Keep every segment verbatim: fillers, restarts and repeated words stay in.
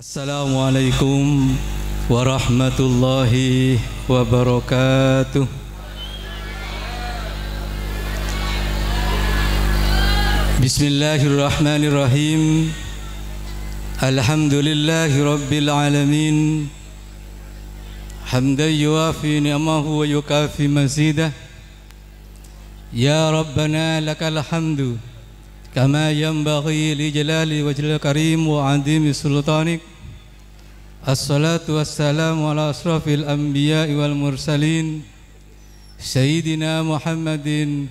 Assalamualaikum warahmatullahi wabarakatuh. Bismillahirrahmanirrahim. Alhamdulillahi rabbil alamin. Hamdan yuwafi ni'amahu wa yukafi mazidah. Ya Rabbana lakal hamdu, kama yanbaghi li jalali wajhil karim wa azimi sultanik. Assalatu wassalamu ala asrafil anbiya'i wal mursalin, Sayyidina Muhammadin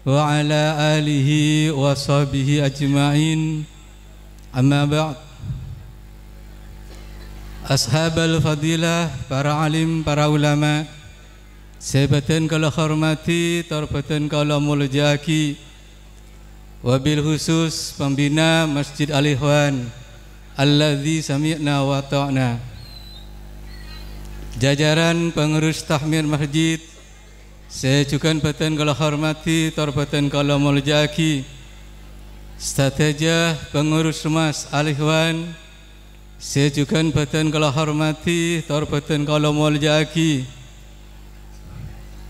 wa ala alihi wa sahbihi ajma'in. Amma ba'd. Ashabal fadilah, para alim, para ulama, sè bâdhân kaulâ hormadhi, tor bâdhân kaulâ molja'aghi, wabil khusus pembina Masjid Al-Ikhwan, alladzi sami'na wa ata'na. Jajaran pengurus tahmir masjid, sè jhughân bâdhân kaulâ hormadhi, tor bâdhân kaulâ molja'aghi. Sadhâjâ pengurus Mas Al-Ikhwan, sè jhughân bâdhân kaulâ hormadhi, tor bâdhân kaulâ molja'aghi.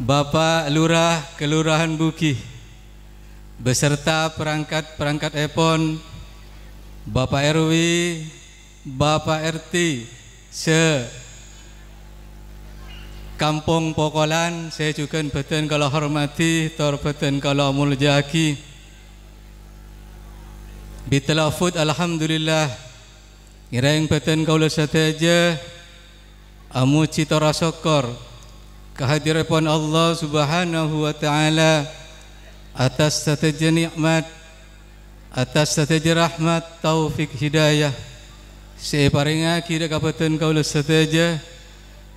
Bapak Lurah Kelurahan Bugih, beserta perangkat-perangkat èpon, Bapak R W, Bapak R T, sè Kampong Pokolan, sè jhughân bâdhân kaulâ hormadhi, tor bâdhân kaulâ molja'aghi. Bitalafut alhamdulillah, ngèrèng bâdhân kaulâ sadhâjâ amojhi tor asokkor ka hadirèpon Allah Subhanahu wa Ta'ala atas sadhâjâ nikmat, atas sadhâjâ rahmat, taufik, hidayah sè èparèngaghi dâ' ka bâdhân kaulâ sadhâjâ,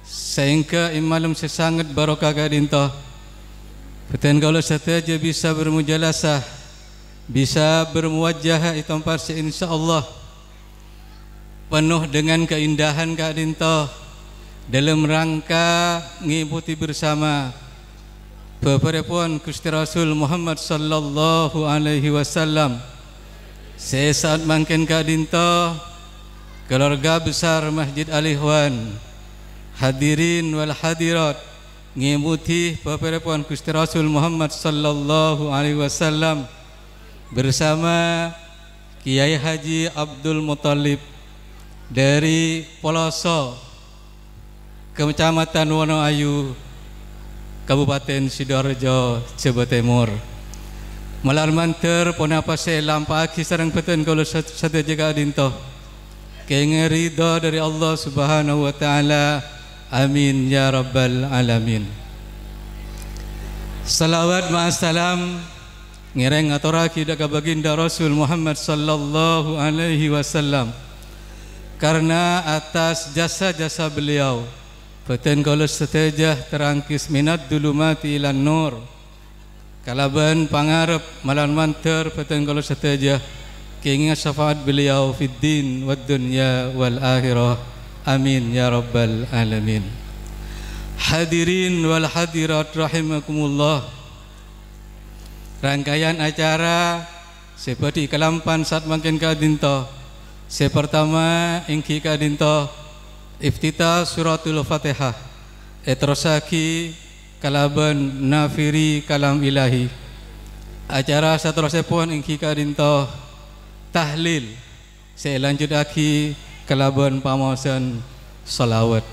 saèngghâ è malem sè sanget barokah ka'dinto, bâdhân kaulâ sadhâjâ bisa bermujalasah, bisa bermuwajahah è tempat sè insyaallah penuh dengan keindahan ka'dinto, dalam rangka ngikuti bersama bhâbhârèpon Ghustè Rasul Muhammad sallallahu alaihi wasallam. Sè saat mangkèn ka'dinto, keluarga besar Masjid Al-Ikhwan, hadirin wal hadirat, ngikuti bhâbhârèpon Ghustè Rasul Muhammad sallallahu alaihi wasallam bersama Kiai Haji Abdul Muthalib dari Poloso, Kecamatan Wonoayu, Kabupaten Sidoarjo, Jhâbâ Tèmor. Malar mandhâr ponapa sè èlampa'aghi sareng bâdhân kaulâ sad-, sadhâjâ ka'dinto. Kèngèng ridho dâri Allah Subhanahu wa Ta'ala. Amin, ya rabbal alamin. Salawat ma'assalam ngèrèng atorraghi dâ' ka Baginda Rasul Muhammad sallallahu alaihi wasallam. Karena atas jasa-jasa beliau, bâdhân kaulâ sadhâjâ terangkis minad dhulumati ilan nur. Kalabân pangarep malar mandhâr bâdhân kaulâ sadhâjâ kèngèng syafaat beliau fid din wad dunya wal akhirah. Amin ya rabbal alamin. Hadirin wal hadirat rahimakumullah. Rangkaian acara sè bhâdhi kalampan saat mangkèn ka'dinto. Sè partama èngghi ka'dinto iftitah Suratul Fatihah, èterrossaghi kalabân nafiri kalam ilahi. Acara saterrossèpon èngghi ka'dinto tahlil, sè èlanjhuttaghi kalabân pamaosan shalawat.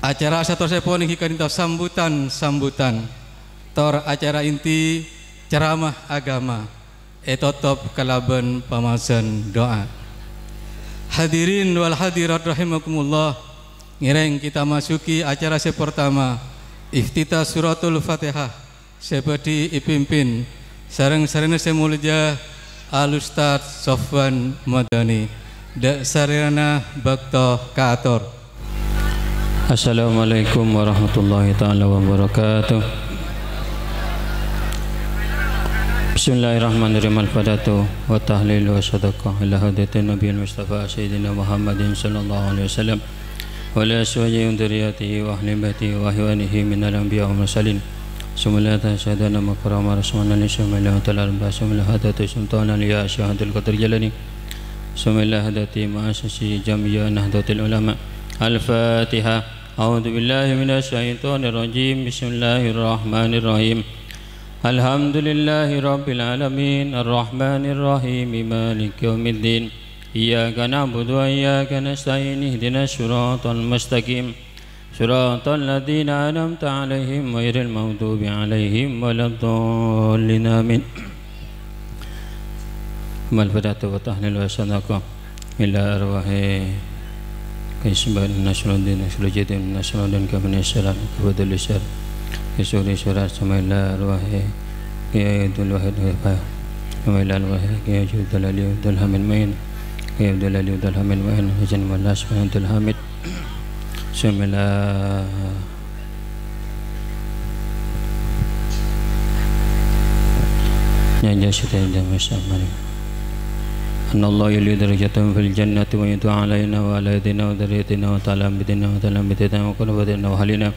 Acara saterrossèpon èngghi ka'dinto sambutan-sambutan, tor acara inti ceramah agama, ètotop kalabân pamaosan du'a. Hadirin wal hadirat rahimakumullah, ngèrèng kita masuki acara sè partama, iftitah Suratul Fatihah, sè bhâdhi èpimpin sareng sarèna sè molja Al-Ustadz Sofwan Madani. Dâ' sarèna bâkto kaator. Assalamualaikum warahmatullahi taala wabarakatuh. Bismillahirrahmanirrahim. Al-fatihatu wa tahlilu wa sadaqah ila hadratin Nabi Mustafa Sayyidina Muhammadin sallallahu alaihi wasallam wa ala azwajihi wa dzurriyyatihi wa ahli baitihi wa ikhwanihi minal anbiya wal mursalin. Summa la tasyhadana makarama rasulana li summa la ta'ala rasul la hadatu sultana li ya Syekh Abdul Qadir Jalani. Bismillah, dhâddhi muassisi Jam'iyah Nahdlatul Ulama. Al-Fatihah. A'udzubillahi minasyaitonirrajim. Bismillahirrahmanirrahim. Alhamdulillahi rabbil alamin, arrahmanirrahim, maliki yaumiddin. Iyyaka na'budu wa iyyaka nasta'in, ihdinas siratal mustaqim. Siratal ladzina an'amta 'alaihim ghairil maghdubi 'alaihim waladdallin. Amin. Mal fatihatu wa tahlil wa sadaqah ila arwahi Kaisban Nasruddin Nasruddin Nasruddin Kabani Salam Kabadul Isar Isuri Surat sama ila arwahi Kiai Abdul Wahid Wahid sama ila arwahi Kiai Abdul Ali Abdul Hamid Main Kiai Abdul Ali Abdul Hamid Main Hasan Malas Abdul Hamid. Bismillah. Ya, ya, sudah, ya, Mas Amari. Anallahu yuli darajatahum fil jannati wa yad'u alaina wa ala yadina wa dzurriyyatina wa ta'ala anbitina wa ta'ala anbitina wa qurbatina wa halina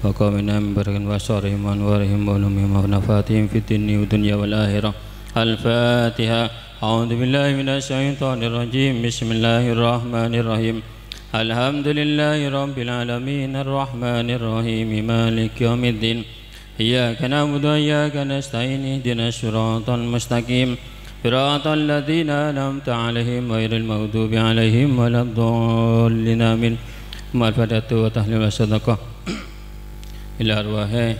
wa qawmina min barakin wa asrarihim wa anwarihim wa ulumihim wa nafaatihim fid dini wa dunya wal akhirah. Al-Fatihah. A'udzu billahi minasyaitonir rajim. Bismillahirrahmanirrahim. Alhamdulillahi rabbil alamin, arrahmanirrahim, maliki yaumiddin. Iyyaka na'budu wa iyyaka nasta'in, ihdinas siratal mustaqim. Siratal ladzina an'amta 'alaihim ghairil maghdubi 'alaihim waladdallin. Amin. Mal fatihatu wa tahlil wa sadaqah. Ila arwahi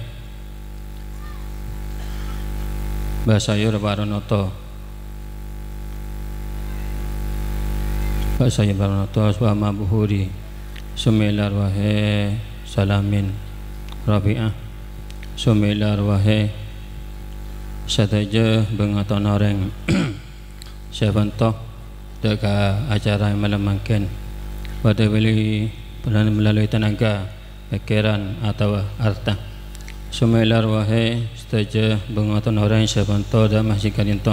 Mbah Sayur Baronoto. Mbah Sayur Baronoto Suama Buhuri. Summa ila arwahi Salamin Rabi'ah. Summa ila arwahi sadhâjâ bângaton orèng sè èbhânto dâ' ka acara è malem mangkèn, padâ bâli melalui tenaga, pèkkèran, otabâ arta. Summa ila arwahi sadhâjâ bângaton orèng sè èbhânto dâ' masjid ka'dinto.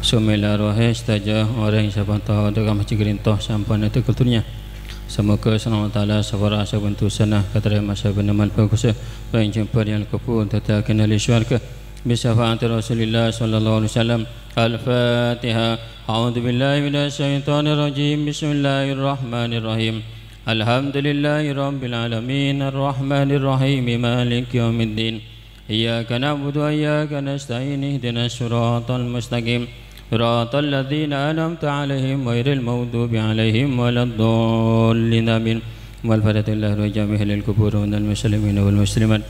Summa ila arwahi sadhâjâ orèng sè èbhânto dâ' ka masjid ka'dinto samponna tèghâl dhunnya. Samoghâ Subhanahu wa Ta'ala sapora sabbhân dhusana, katarèma sabbhân amal bhâghussa, paènjhâmbhâr è alam kubur, dâddhiyâghi ahli swarghâ. Bi syafaati Rasulillah sallallahu alaihi wasallam. Al-Fatihah. A'udzu billahi minasyaitonir rajim. Bismillahirrahmanirrahim. Alhamdulillahi rabbil alamin, arrahmanirrahim, maliki yaumiddin. Iyyaka na'budu wa iyyaka nasta'in, ihdinas siratal mustaqim. Siratal ladzina an'amta 'alaihim ghairil maghdubi 'alaihim waladdallin. Amin. Wal fatihatu ila ruhi jami'il qubur wal muslimin wal muslimat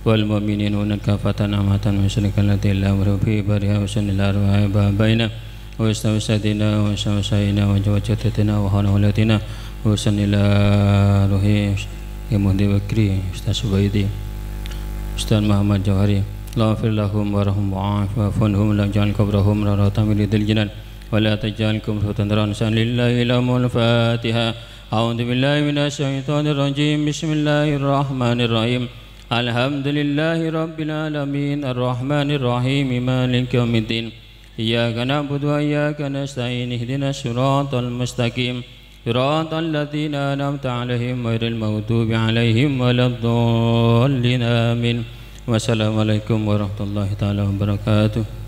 wal mu'minin wal mu'minat kafatan amatan wa syarikal lati la amru fi bariha wa sanil arwahi babaina wa ustadzatina wa ustadzaina wa jawajatatina wa hanawalatina wa sanil ruhi ya muhdi bakri Ustaz Subaidi Ustaz Muhammad Jauhari. Allahumma fir lahum warhamhum wa'fu anhum wa la taj'al qabrahum rawdatan min riyadil jinan wa la taj'al qabrahum rawdatan min riyadil jinan. Al-Fatihah. A'udzu billahi minasyaitonir rajim. Bismillahirrahmanirrahim. Alhamdulillahi rabbil alamin, arrahmanirrahim, maliki yaumiddin. Iyyaka na'budu wa iyyaka nasta'in, ihdinas siratal mustaqim. Siratal ladzina an'amta 'alaihim ghairil maghdubi 'alaihim waladdallin. Amin. Wassalamualaikum warahmatullahi taala wabarakatuh.